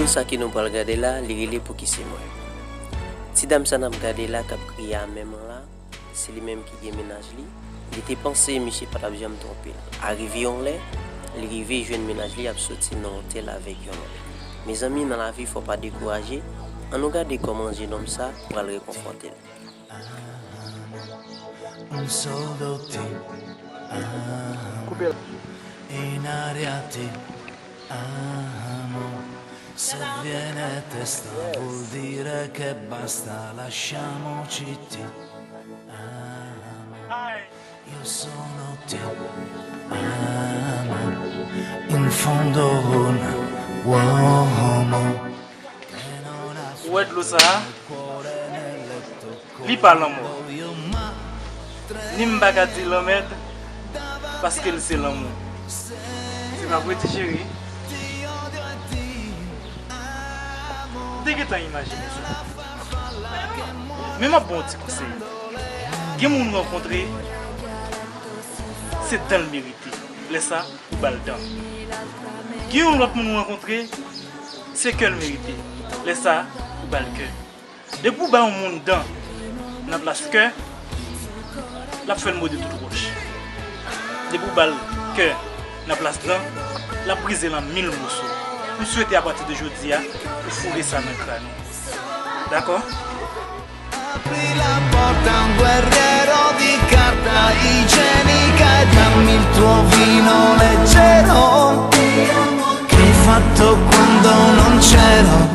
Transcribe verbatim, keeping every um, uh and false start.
Sa ke nou pral gade la, li rele Pouki se mwen. Ti dam sa n ap gade la k ap kriye a menm an la, se li menm ki gen mennaj li. Li te panse misye pa t ap janm twonpe l. Arive yon lè, li rive jwenn mennaj li ap soti nan otèl avèk yon lòt. Mezanmi, nan lavi, fò w pa dekouraje. Ann nou gade kòman jenòm sa pral rekonfòte l. Un solo ti amo, in aria ti amo. Se viene testa vuol dire che basta, lasciamoci ti amo. Io sono ti amo, in fondo un uomo. Ou wè dlo sa a? Li pa lanmò. Ni m pa ka di lanmèd, paske l se lanmou. Se pa vre, ti cheri? M te gentan imajine sa. Men m ap ba w yon ti konsèy. Gen moun ou rankontre, se dan l merite. Lè sa, ou ba l dan. Gen yon lòt moun ou rankontre, se kè l merite. Lè sa, ou ba l kè. Depi w ba yon moun dan nan plas kè, l ap fè l mòde tout wòch. Depi w ba l kè nan plas dan, l ap brize l an mil moso. M swete apati de jodi a, ou foure sa nan kràn ou. Dakò? Apri la porta a un guerriero di carta igienica e dammi il tuo vino leggero che hai fatto quando non c'ero.